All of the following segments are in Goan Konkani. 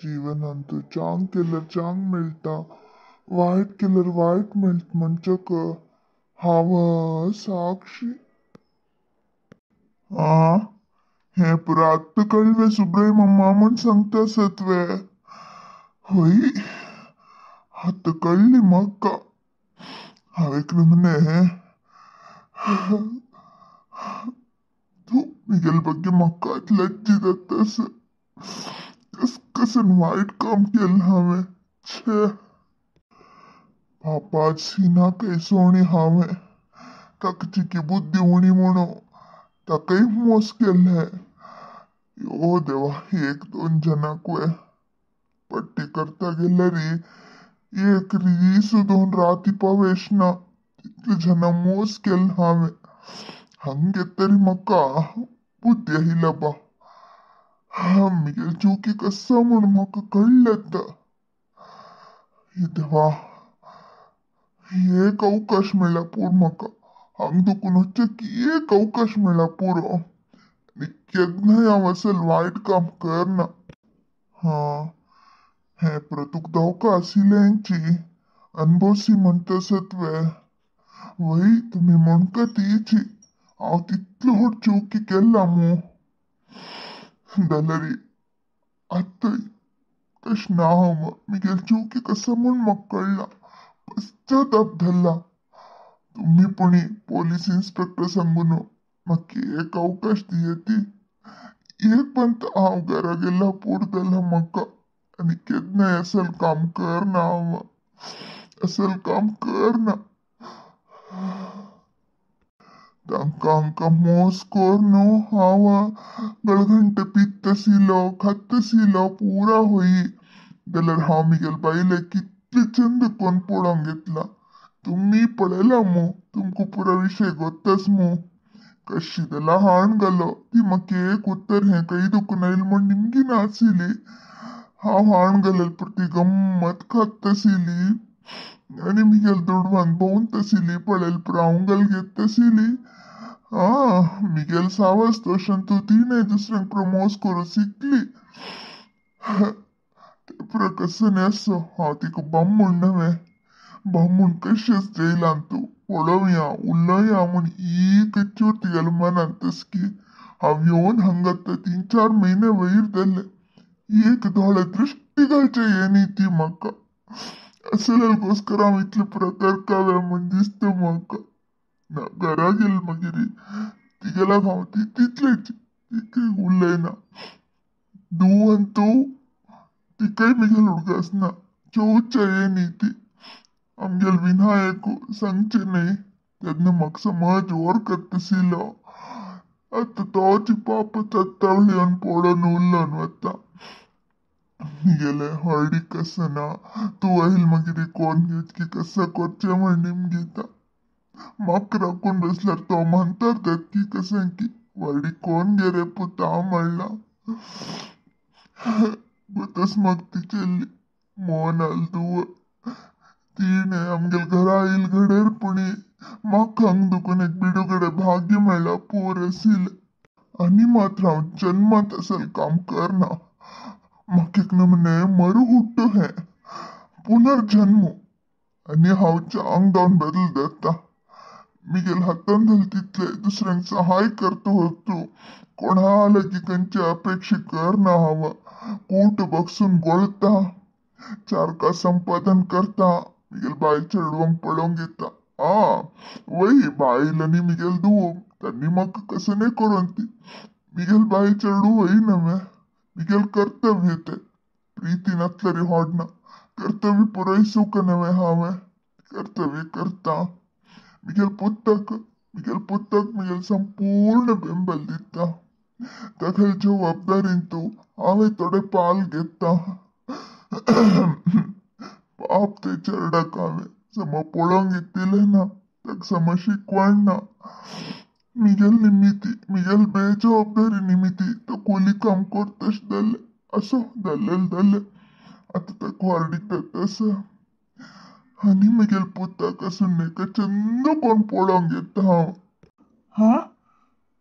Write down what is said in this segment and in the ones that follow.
जीवनान तूं चांग केल्यार चांग मेळटा, वायट केल्यार वायट मेळटा म्हणच्याक हांव साक्षी. आं, हें पुरा आत्तां कळ्ळें सुब्राय मम्मा म्हूण सांगता आसत वे? हय, आतां कळ्ळी म्हाका. हांव एक नमुने तूं मिगेल ಬಗ್ಗೆ म्हाकाच लज्जी जाता आसा. कस कसन वायट काम केलें हांवें. छे, पापाच सिनाकय सोणी हांवें. ताका चिकी बुद्धी उणी म्हणून ताकाय मोस केल्लें. यो देवा, एक दोन जनाक वे पट्टी करता गेल्यार एक दीस दोन राती पावेश ना, तितले जनां मोस केल्लें हांवें. हांगे तरी म्हाका बुद्धी आयल्या बा. मिगेल चुकी कसा म्हूण म्हाका कळ्ळें आतां. हे देवा, एक अवकाश मेळ्ळा पूर म्हाका. हांग दुखून वचचें की एक अवकाश मेळ्ळा पुरो. आनी केन्नाय हांव असल वायट काम करना. हां, हें पुरो तुका धोका आशिल्लेंची अनभोसी म्हणटा आसत वे? वय, तुमी म्हणका तीची. हांव तितलो व्हड चुकी केला मू. जाल्यार आतां तशें ना हांव. मिगेल चुकी कसा म्हूण म्हाका कळ्ळां. पश्चाताप धरला. तुमी पुणी पोलीस इन्स्पेक्टर सांगून म्हाका एक अवकाश दियती. एक पंत हांव घरा गेल्यार पूर जालां म्हाका. आनी केन्नाय असल काम करना हांव. असल काम करना. तांकां हांकां मोस कोरून हांव गळघंट पित्त आशिल्लो, खात्त आशिल्लो पुरा होई. जाल्यार हांव मिगेल बायलेक कितले चंद कोन्न पळोवंक घेतला. तुमी पळयला मू, तुमकां पुरो विशय गोत्ताच मू. कशी जाल्यार हाण घालो. ती म्हाका एक उत्तर हें खंय दुखून आयल म्हूण निमगी नाशिल्ली. हांव हाण घालेल पुरती गम्मत खात्त आशिल्ली आनी मिगेल दुडवान भोंवत आशिल्ली. पळयल पुरो हांव घाल घेत आशिल्ली. आं, मिगेल सावस दोशान तूं तिणें दुसऱ्यांक प्रमोस करूं शिकली. ते पुरो कसो आसो, हांव तिका बामूण न्हय, बामूण कशेंच जेयलान तूं पळोवया उलोवया म्हूण एक चूर तिगेल्या मनांत तसकी. हांव येवन हांगा आतां 3-4 म्हयने वयर जाले. एक दोळे दृश्टी घालचे हे न्ही ती म्हाका. असल्याकोस्कर हांव इतले प्रकार काव्या म्हूण दिसता म्हाका. ना घरा गेल मागीर तिगेल्याक हांव ती तितलेच तिका उलयना. धूव आनी तूं तिकाय मिगेल उडगास ना. चोवच्या हे न्ही ती. आमगेल विनायक सांगचें न्हय तेन्ना म्हाका समज जोर करता आशिल्लो. आतां तोच पाप तत्तावळी येवन पळोवन उरलो न्हू आतां. मिगेलें हळडीक आसना तूं आयल मागीर कोण घेत की कसो करचें म्हण निमगिता. म्हाका राखून बसल्यार तो म्हणतर जात की कशें की व्हडली कोण गे रे पुता म्हणला. गोतस म्हाका ती चेल्ली मोनाल धुव. तिणें आमगेल घरा आयल घडेर पुणी म्हाका हांग दुखून एक बिडूगडे भाग्य मेळ्ळा पूर आशिल्लें. आनी मात्र हांव जन्मांत असल काम करना. म्हाका एक नमुने मरू हुट्टू हें पुनर्जन्म. आनी हांव चांग जावन बदल जाता. मिगेल हातान जालें तितलें दुसऱ्यांक सहाय करता वतू. कोणा लागीं खंयची अपेक्षा करना हांव. कूट बगसून गोळता, चार कास संपादन करता. मिगेल बायल चेडवांक पळोवंक येता. आं वय, बायल आनी मिगेल धूव तांणी म्हाका कसो न्हय करून ती. मिगेल बायल चेडूं वय न्हय, मिगेल कर्तव्य तें. प्रीती नासल्यार हाडना. कर्तव्य पुरयसूंक न्हय हांवें. कर्तव्य करता. मिगेल पुताक, मिगेल पुताक मिगेल संपूर्ण बेंबल दिता. तागेले जबाबदारीन तूं हांवें थोडे पाल घेता. पाप ते चेरडाक हांवें समा पळोवंक घेतिल्लें ना, ताका समा शिकवण ना. मिगेल निमिती, मिगेल बेजबाबदारी निमिती तो कोली काम करता जालें. आसूं, जाल्लें जालें. आतां ताका व्हडीक जाता आसा. आनी मिगेल पुताक आसून एका चंद कोण पळोवंक घेता हांव. हां,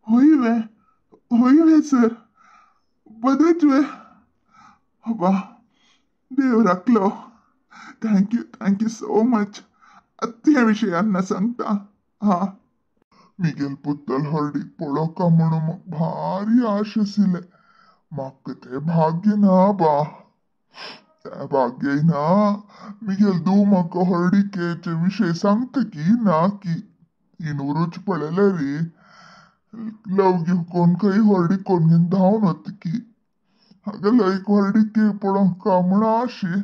होय वे, होय वे सर, बरेंच वे. अबा, देव राखलो. Thank you, thank you so much. आत्तां ह्या विशयान ना सांगता. हा मिगेल पुत्तल हळडीक पळोवका म्हणून म्हाका भारी आश आशिल्लें. म्हाका तें भाग्य ना बा, तें भाग्य ना. मिगेल दू म्हाका हळडीकेचे विशय सांगता की ना की इनूरूच पळयलें रे लव घेव कोण खंय हळडीक कोण घेवन धांवन वता की हांगा एक हळडीके पळोवंक म्हूण आशी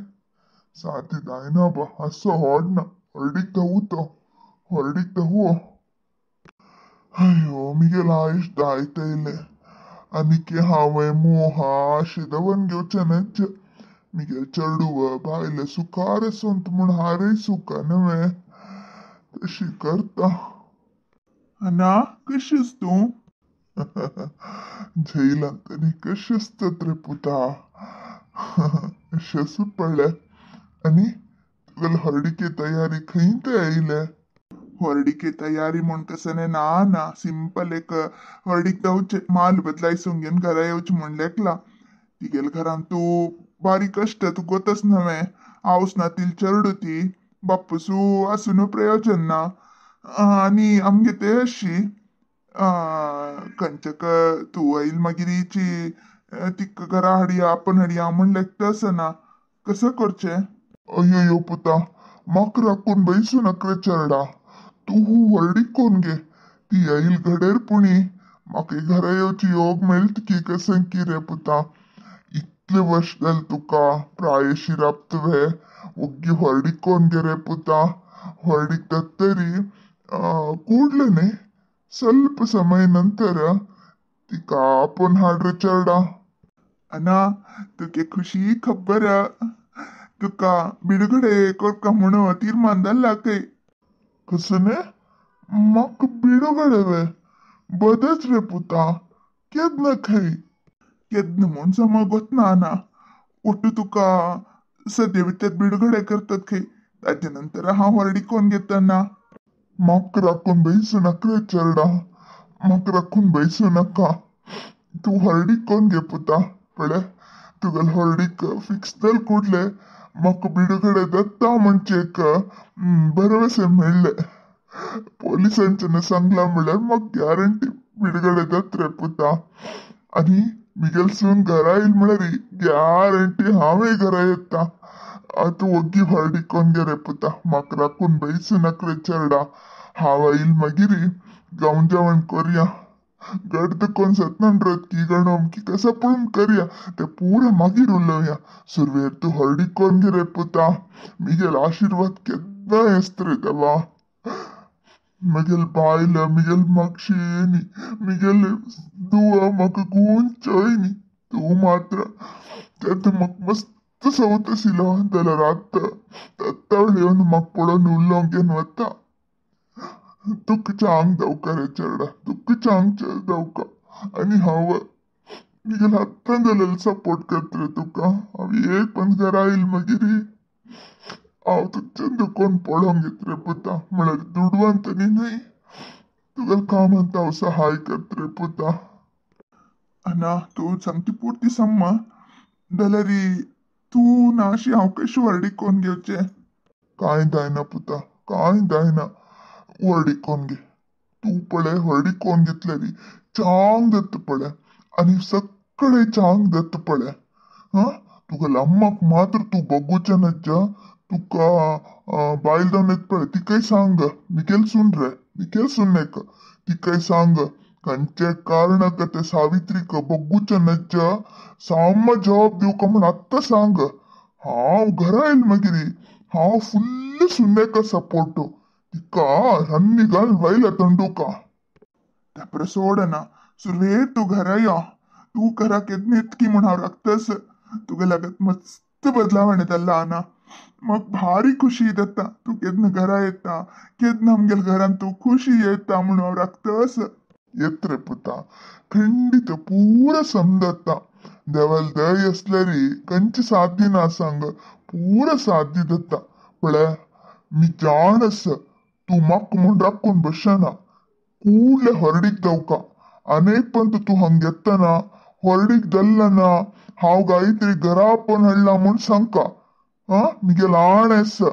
साध्य जायना बा. असो व्हड ना हळडीक धांवू तो, हळडीक धांवू. अयो मिगेल आयुश दायत येयलें आनीक हांवें मोहा आशे दवन घेवचें न्हय. मिगेल चेडूं बायले सुखार आसूंत म्हूण हारय सुखा न्हय तशी करता. अना कशी आस तूं? झेलांत आनी कशें आसतात रे पुता, अशें आसूं पळय. आनी तुगेली हळडीके तयारी खंय ते येयले? हळडीके तयारी म्हूण कसं ना ना सिंपल एक हळडीक धांवचें माल बदलायसून घेवन घरा येवचें म्हूण लेखला. तिगेल घरान तूं बारीक कश्ट तूं गोतच न्हय, आवस ना तील चेडूं ती बाप्पूसू आसून प्रयोजन ना. आनी आमगे ते अशी खंयच्याक तूं येयल मागीर हिची तिका घरा हाडया आपण हाडया म्हूण लेखता आसना कसं करचें? अय्यो पुता म्हाका राखून बैसूं नाका रे चेरडा, तूं व्हडलीक कोण गे ती येयल घडेर पुणी म्हाका घरा येवची योग मेळट की कसं की रे पुता. इतले वर्ष जालें तुका प्रायशी राबतवे ओग्गी व्हडलीक कोण गे रे पुता. व्हडलीक जातरी ಕೂಡ್ಲೇನೆ न्ही ಸ್ವಲ್ಪ ಸಮಯ ನಂತರ तिका आपोवन हाड रे चेरडा. अना तुगे खुशी खबर तुका बिडगडे करका म्हणून तीर्मान जाल्ला खंय. कसं न्ही म्हाका बिडगडे वे बदच रे पुता केन्ना खंय? केन्ना म्हूण समज गोतना ना ಒಟ್ಟು तुका सद्या भितर बिडगडे करतात खंय. ताजे नंतर हांव व्हरडीक कोण घेतना? म्हाका राखून बैसूं नाका रे चेरडा, म्हाका राखून बैसूं नाका. तूं व्हरडीक कोण घे पुता. पळय तुगेले व्हरडीक फिक्स जाल कुडले म्हाका बिडगडे जाता म्हणचे एक भरवसे मेळ्ळे. पोलिसांच्यान सांगलां म्हळ्यार म्हाका गॅरंटी बिडगडे जात रे पुता. आनी मिगेल सून घरा येयल म्हळ्यार गॅरंटी हांवूय घरा येता. तूं ओग्गी व्हरडीक कोण गे रे पुता, म्हाका राखून बैसूं नाका रे चेरडा. हांव येयल मागीर गांव जेवण करया, गड्द कोण सत्यनारायण व्रत की गणो अमकी कसं पळोवन करया ते पुरा मागीर उलोवया. सुरवेर तूं व्हरडीक कोण गे रे पुता. मिगेल आशिर्वाद केन्नाय आसत रे देवा. मिगेल बायल मिगेल मागशी मिगेल दुवा म्हाका गूण चोयनी तूं मात्र तेन्ना म्हाका मस्त सवत आशिल्लो जाल्यार आतां तत्तावळ येवन म्हाका पळोवन उलोवंक घेवन वता. तुका चांग दवका रे चेरडा, तुका चांग दवका. आनी हांव मिगेल हातान जाल्यार सपोर्ट करता रे तुका. हांव एक पण घरा येयल मागीर हांव तुका कोण पळोवंक येत रे पुता. म्हळ्यार दुडवान तरी न्हय तुगेल्या कामांत हांव सहाय करता रे पुता. अना तूं सामकी पुरती सम्मा जाल्यार तूं ना अशी हांव कशी व्हरडीक कोण घेवचें? कांय जायना पुता, कांय जायना. व्हरडीक कोण घे तूं. पळय व्हरडीक कोण घेतल्यार चांग जाता पळय आनी सगळे चांग जाता पळय. हा तुगेल्या अम्माक मात्र तूं बगूचें नज्जा. तुका बायल जावन येता पळय तिकाय सांग मिगेल सून रे, मिगेल सून एक तिकाय सांग खंयचे कारणाक ते सावित्रीक बगूचें नज्जा. साम जवाब दिवका म्हूण आत्तां सांग. हांव घरा येयल मागीर हांव फुल्ल सुनेका सपोर्ट तिका रन्नी घाल वयल्या तंडुका. त्या सोडना सुरवेर तूं घरा यो. तूं घरा केन्ना येतकी म्हूण हांव राखतस. तुगे लागत मस्त बदलावण येता आना मग भारी खुशी जाता. तूं केन्ना घरा येता केन्ना आमगेल्या घरान तूं खुशी येता म्हूण हांव राखतस. येत रे पुता, खंडीत पूरा समजता. देवाल दय आसल्यार खंयचे साध्य ना सांग, पूरा साध्य जाता. पळय मी जाण आसा तूं म्हाका म्हूण राखून बसना. ಕೂಡ್ಲೆ ಹೊರಡಿಕ್ ದವ್ಕ. ಅನೇಕ ಪಂತ ತೂ ಹಂಗೆತ್ತನ होरडीक दल्लना हांव गायत्री घरा आपोवन हाडला म्हूण सांगका. आं मिगेल आण आसा.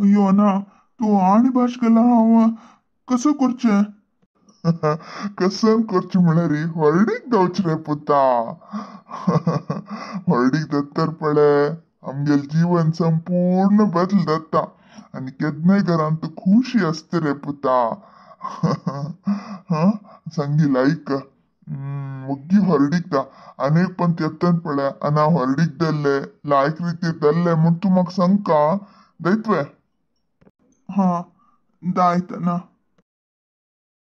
अय्यो ना तूं आनी भाश केला हांव कसो करचें? कसं करचें म्हळ्यार होरडीक दवचें रे पुता. होरडीक दत्तर पळे आमगेल जीवन संपूर्ण बदल जाता आनी केन्नाय घरांत तूं खुशी आसता रे पुता. हां सांगील आयक. वग्गी होरडीक दा आनी एक पण येतन पळे आनी हांव होरडीक दल्ले लायक रितीर दल्ले म्हूण तूं म्हाका सांगका दैतवे. हां दायतना.